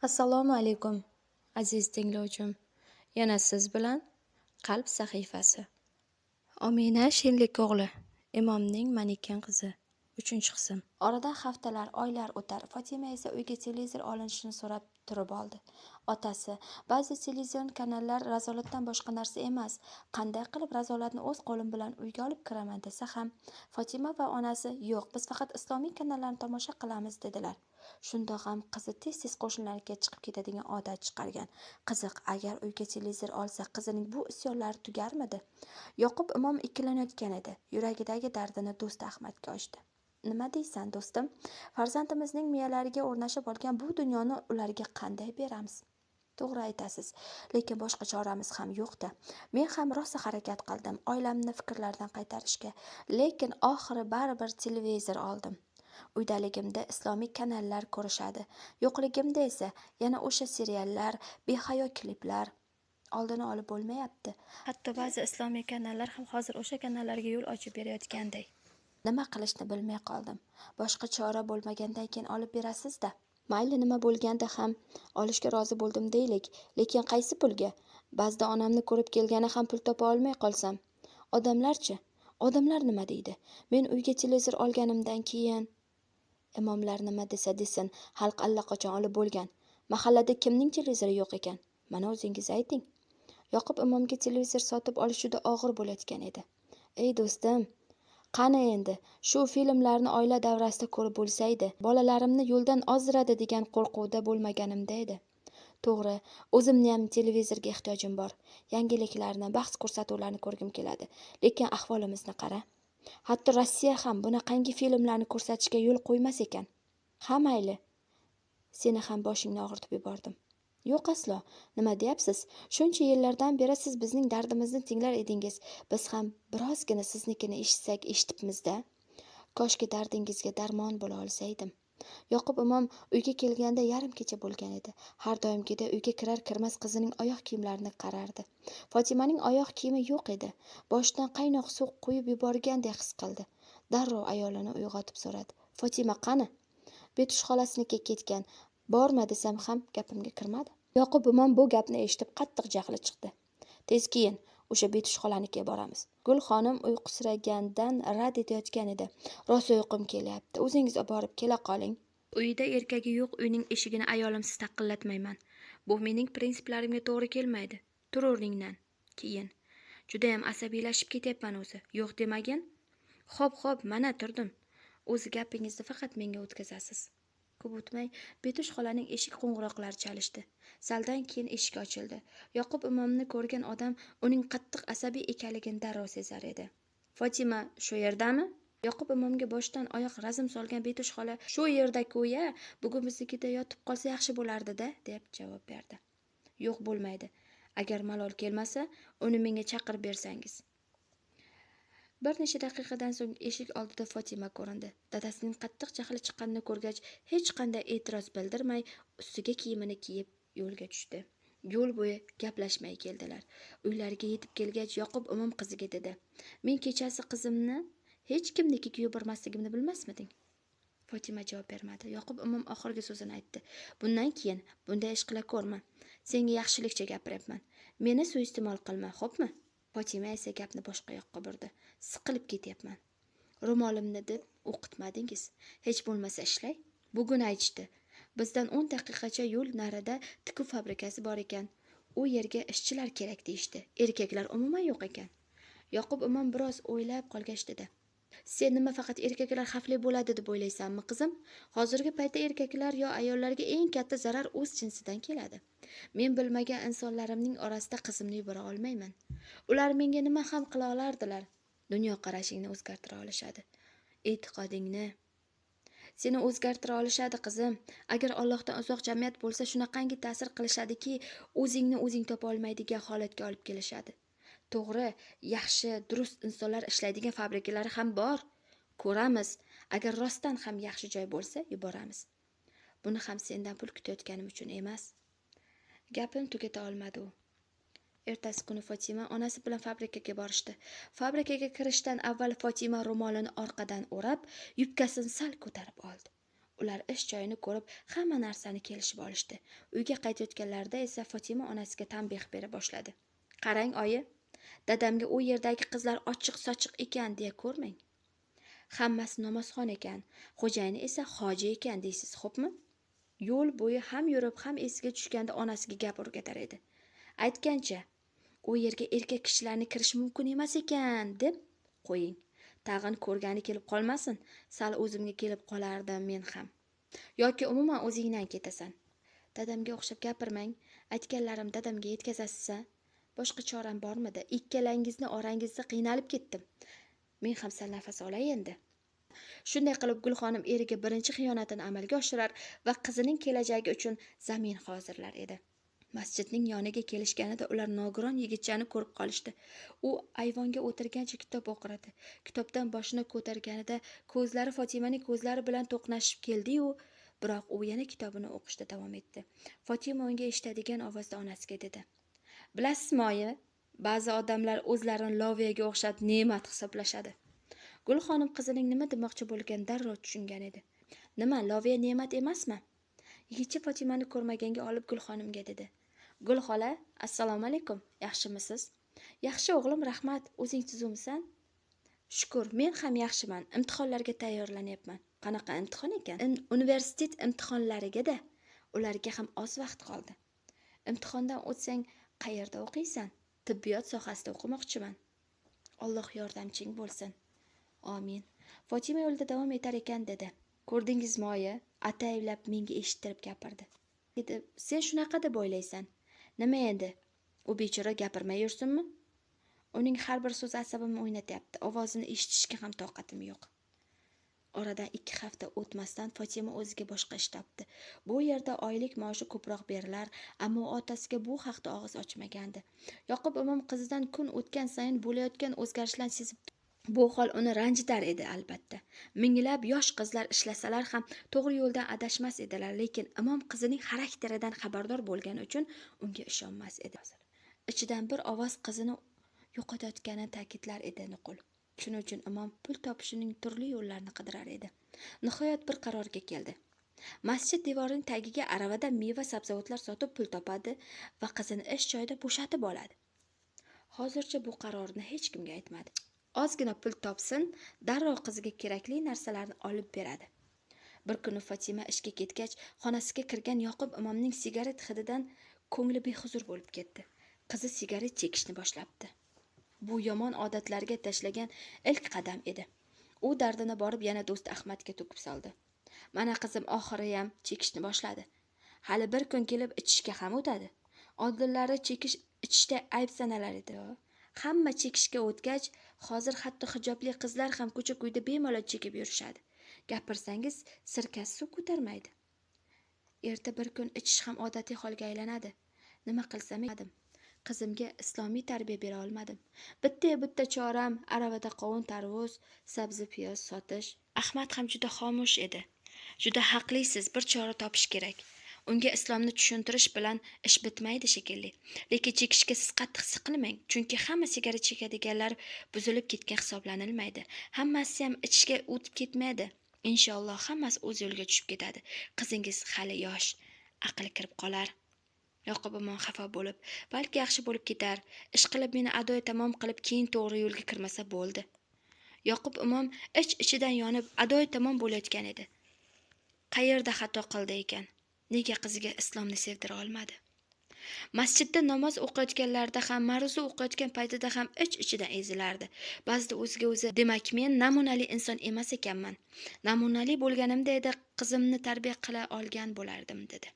Assalomu alaykum, aziz tinglovchim. Yana siz bilan Qalb sahifasi. Omina Shenliko'g'li, imomning maniken qizi. 3-qism. Oradan haftalar, oylar o'tar. Fotima esa uyga televizor olinishini so'rab turib oldi. Otasi, ba'zi televizion kanallar razolatdan boshqa narsa emas. Qanday qilib razolatni o'z qo'lim bilan uyga olib kiraman desa ham, Fotima va onasi, yo'q, biz faqat islomiy kanallarni tomosha qilamiz dedilar. Shundoq ham qizi tez-tez qo'shnilarga chiqib ketadigan odat chiqargan. Qiziq, agar uyga televizor olsa, qizining bu isyonlari tugarmidi? Yoqub imom ikkilanayotgan edi. Yuragidagi dardini do'sti Ahmadga ochdi. Nima deysan, do'stim? Farzandimizning miyalariga o'rnashib olgan bu dunyoni ularga qanday beramiz? To'g'ri aytasiz, lekin boshqa choramiz ham yo'q-da. Men ham rosa harakat qildim oilamni fikrlardan qaytarishga, lekin oxiri baribir televizor oldim. Uydaligimda islomiy kanallar ko'rishadi. Yo'qligimda esa yana o'sha seriallar, behayo kliplar. Oldini olib bo'lmayapti. Hatto ba'zi islomiy kanallar ham hozir o'sha kanallarga yo'l ochib berayotganday. Nima qilishni bilmay qoldim. Boshqa chora bo'lmagandan keyin olib berasiz-da. Mayli, nima bo'lganda ham olishga rozi bo'ldim deylik, lekin qaysi pulga? Ba'zida onamni ko'rib kelgani ham pul topa olmay qolsam. Odamlarchi? Odamlar nima deydi? Men uyga televizor olganimdan keyin imomlar nima desa desin, xalq allaqachon olib bo'lgan. Mahallada kimning televizori yo'q ekan? Mana o'zingiz ayting. Yoqub imomga televizor sotib olish juda og'ir bo'layotgan edi. Ey do'stim, qani endi shu filmlarni oila davrasida ko'rib bo'lsaydi, bolalarimni yo'ldan ozdiradi degan qo'rquvda bo'lmaganimda edi. To'g'ri, o'zimni ham televizorga ehtiyojim bor. Yangiliklarni, bahs ko'rsatuvlarni ko'rgim keladi. Lekin ahvolimizni qara. Hatto Rossiya ham bunaqangi filmlarni ko'rsatishga yo'l qo'ymas ekan. Ha, mayli. Seni ham boshingni og'ritib yubordim. Yo'q aslo. Nima deyapsiz? Shuncha yillardan beri siz bizning dardimizni tinglar edingiz. Biz ham birozgina siznikini eshitsak eshitibmiz-da. Koshki dardingizga darmon bo'la olsaydim. Yoqub imom uyga kelganda yarim kecha bo'lgan edi. Har doimgidek uyga kirar kirmas qizining oyoq kiyimlarini qarardi. Fotimaning oyoq kiyimi yo'q edi. Boshidan qaynoq suv quyib yuborgandek his qildi. Darrov ayolini uyg'otib so'radi. Fotima qani? Betush xolasinikiga ketgan. Borma desam ham gapimga kirmadi. Yoqub imom bu gapni eshitib qattiq jahli chiqdi. Tez keyin o'sha Betush xolanikiga boramiz. Gul xonim uyqusiragandan rad etayotgan edi. Rosa uyqum kelyapti. O'zingiz borib kela qoling. Uyda erkagi yo'q uyning eshigini ayolimsiz taqillatmayman. Bu mening prinsiplarimga to'g'ri kelmaydi. Tur o'rningdan. Keyin. Judayam asabiylashib ketyapman o'zi. Yo'q demagin. Xo'p, xo'p, mana turdim. O'zi gapingizni faqat menga o'tkazasiz. Ko'p o'tmay Betush xolaning eshik qo'ng'iroqlari chalishdi. Saldan keyin eshik ochildi. Yoqub imomni ko'rgan odam uning qattiq asabiy ekanligini darrov sezar edi. Fotima shu yerdami? Yoqub imomga boshdan oyoq razm solgan Betush xola shu yerda-ku-ya, bugun biznikida yotib qolsa yaxshi bo'lardi-da, deb javob berdi. Yo'q, bo'lmaydi. Agar malol kelmasa, uni menga chaqirib bersangiz. Bir necha daqiqadan so'ng eshik oldida Fotima ko'rindi. Dadasining qattiq jahli chiqqanini ko'rgach, hech qanday e'tiroz bildirmay, ustiga kiyimini kiyib yo'lga tushdi. Yo'l bo'yi gaplashmay keldilar. Uylariga yetib kelgach, Yoqub imom qiziga dedi: "Men kechasi qizimni hech kimnikiga yubormasligimni bilmasmiding?" Fotima javob bermadi. Yoqub imom oxirgi so'zini aytdi. "Bundan keyin bunday ish qila ko'rma. Senga yaxshilikcha gapiryapman. Meni suiiste'mol qilma, xo'pmi?" Fotima esa gapni boshqa yoqqa burdi. Siqilib ketyapman. Ro'molimni deb o'qitmadingiz. Hech bo'lmasa ishlay. Bugun aytishdi. Bizdan 10 daqiqacha yo'l narida tikuv fabrikasi bor ekan. U yerga ishchilar kerak deyishdi. Erkaklar umuman yo'q ekan. Yoqub imom biroz o'ylab qolgach dedi. Sen nima faqat erkaklar xavfli bo'ladi deb o'ylaysanmi, qizim? Hozirgi paytda erkaklar yo ayollarga eng katta zarar o'z jinsidan keladi. Men bilmagan insonlarimning orasida qizimni yubora olmayman. Ular menga nima ham qila olardilar? Dunyoqarashingni o'zgartira olishadi. E'tiqodingni seni o'zgartira olishadi, qizim. Agar Allohdan uzoq jamiyat bo'lsa, shunaqangi ta'sir qilishadiki, o'zingni o'zing topa olmaydigan holatga olib kelishadi. To'g'ri, yaxshi, durust insonlar ishlaydigan fabrikalar ham bor. Ko'ramiz. Agar rostdan ham yaxshi joy bo'lsa, yuboramiz. Buni ham sendan pul kutayotganim uchun emas. Gapini tugata olmadi u. Ertasi kuni Fotima onasi bilan fabrikaga borishdi. Fabrikaga kirishdan avval Fotima ro'molini orqadan o'rab, yubkasini sal ko'tarib oldi. Ular ish joyini ko'rib, hamma narsani kelishib olishdi. Uyga qaytayotganlarida esa Fotima onasiga tanbeh bera boshladi. Qarang oyi, dadamga u yerdagi qizlar ochiq-sochiq ekan deya ko'rmang. Hammasi namozxon ekan, xo'jayini esa hoji ekan deysiz, xo'pmi? Yo'l bo'yi ham yurib, ham esiga tushganda onasiga gap o'rgatar edi. Aytgancha, u yerga erkak kishilarni kirishi mumkin emas ekan deb qo'ying. Tag'in ko'rgani kelib qolmasin, sal o'zimga kelib qolardim men ham. Yoki umuman o'zingdan ketasan. Dadamga o'xshab gapirmang, aytganlarim dadamga yetkazasiz-a? Boshqa choram bormidi? Ikkalangizni orangizda qiynalib ketdim. Men ham sal nafas olay endi. Shunday qilib Gulxonim eriga birinchi xiyonatini amalga oshirar va qizining kelajagi uchun zamin hozirlar edi. Masjidning yoniga kelishganida ular nogiron yigitchani ko'rib qolishdi. U ayvonga o'tirgancha kitob o'qiradi. Kitobdan boshini ko'targanida ko'zlari Fotimaning ko'zlari bilan to'qnashib keldi-yu, biroq u yana kitobini o'qishda davom etdi. Fotima unga eshitadigan ovozda onasiga dedi: "Bilasizmi oyi, ba'zi odamlar o'zlarini loviyaga o'xshab ne'mat hisoblashadi." Gulxonim qizining nima demoqchi bo'lganini darrov tushungan edi. "Nima, loviya ne'mat emasmi?" Yigitcha Fotimani ko'rmaganga olib Gulxonimga dedi: "Gul xola, assalomu alaykum. Yaxshimisiz?" "Yaxshi o'g'lim, rahmat. O'zing tuzukmisan?" "Shukr, men ham yaxshiman. Imtihonlarga tayyorlanyapman." "Qanaqa imtihon ekan?" "Universitet imtihonlariga-da. Ularga ham oz vaqt qoldi." "Imtihondan o'tsang qayerda o'qiysan?" "Tibbiyot sohasida o'qimoqchiman." "Alloh yordamching bo'lsin." "Amin." Fotima yo'lda davom etar ekan dedi: "Ko'rdingizmi oyi, ataylab menga eshittirib gapirdi." Dedi: "Sen shunaqa deb o'ylaysan. Nima endi? U bechora gapirmay yursinmi? Uning har bir so'zi asabimni o'ynatyapti. Ovozini eshitishga ham toqatim yo'q." Oradan 2 hafta o'tmasdan Fotima o'ziga boshqa ish topdi. Bu yerda oylik maoshi ko'proq berilar, ammo otasiga bu haqda og'iz ochmagandi. Yoqub imom qizidan kun o'tgan sayin bo'layotgan o'zgarishlarni sezib, bu hol uni ranjitar edi albatta. Minglab yosh qizlar ishlasalar ham to'g'ri yo'ldan adashmas edilar, lekin imom qizining xarakteridan xabardor bo'lgani uchun unga ishonmas edi. Ichidan bir ovoz qizini yo'qotayotganini ta'kidlar edi nuqul. Shuning uchun imom pul topishining turli yo'llarini qidirar edi. Nihoyat bir qarorga keldi. Masjid devorining tagiga aravada meva sabzavotlar sotib pul topadi va qizini ish joyida bo'shatib oladi. Hozircha bu qarorni hech kimga aytmadi. Ozgina pul topsin, darrov qiziga kerakli narsalarni olib beradi. Bir kuni Fotima ishga ketgach, xonasiga kirgan Yoqub imomning sigaret hididan ko'ngli behuzur bo'lib ketdi. Qizi sigaret chekishni boshlabdi. Bu yomon odatlarga tashlagan ilk qadam edi. U dardini borib yana do'sti Ahmadga to'kib soldi. "Mana qizim oxiriyam chekishni boshladi. Hali bir kun kelib ichishga ham o'tadi. Oldinlari chekish ichishda ayb sanalar edi. Hamma chekishga o'tgach, hozir hatto hijobli qizlar ham ko'cha-ko'yda bemalol chekib yurishadi. Gapirsangiz sirkasi suv ko'tarmaydi. Erta bir kun ichish ham odatiy holga aylanadi. Nima qilsam edim? Qizimga islomiy tarbiya bera olmadim. Bitta-bitta choram aravada qovun, tarvuz, sabzi, piyoz sotish." Ahmad ham juda xomush edi. "Juda haqlisiz, bir chora topish kerak. Unga islomni tushuntirish bilan ish bitmaydi shekilli. Lekin chekishga siz qattiq siqilmang, chunki hamma sigaret chekadiganlar buzilib ketgan hisoblanilmaydi. Hammasi ham ichishga o'tib ketmaydi. Inshaalloh hammasi o'z yo'liga tushib ketadi. Qizingiz hali yosh, aqli kirib qolar." Yoqub imom xafa bo'lib, balki yaxshi bo'lib ketar. Ish qilib meni adoy tamom qilib keyin to'g'ri yo'lga kirmasa bo'ldi. Yoqub imom ich-ichidan yonib adoy tamom bo'layotgan edi. Qayerda xato qildi ekan? Nega qiziga islomni sevdira olmadi? Masjidda namoz o'qiyotganlarida ham, ma'ruza o'qiyotgan paytida ham ich-ichidan ezilardi. Ba'zida o'ziga o'zi, demak men namunali inson emas ekanman. Namunali bo'lganimda edi qizimni tarbiya qila olgan bo'lardim, dedi.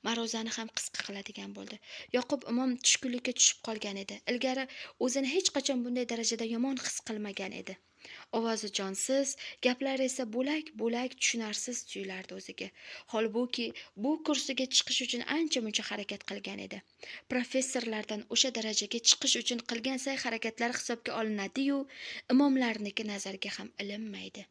Ma'ruzani ham qisqa qiladigan bo'ldi. Yoqub imom tushkunlikka tushib qolgan edi. Ilgari o'zini hech qachon bunday darajada yomon his qilmagan edi. Ovozi jonsiz, gaplari esa bo'lak-bo'lak tushunarsiz tuyulardi o'ziga. Holbuki bu kursiga chiqish uchun ancha-muncha harakat qilgan edi. Professorlardan o'sha darajaga chiqish uchun qilgan sa'y harakatlari hisobga olinadi-yu, imomlarniki nazarga ham ilinmaydi.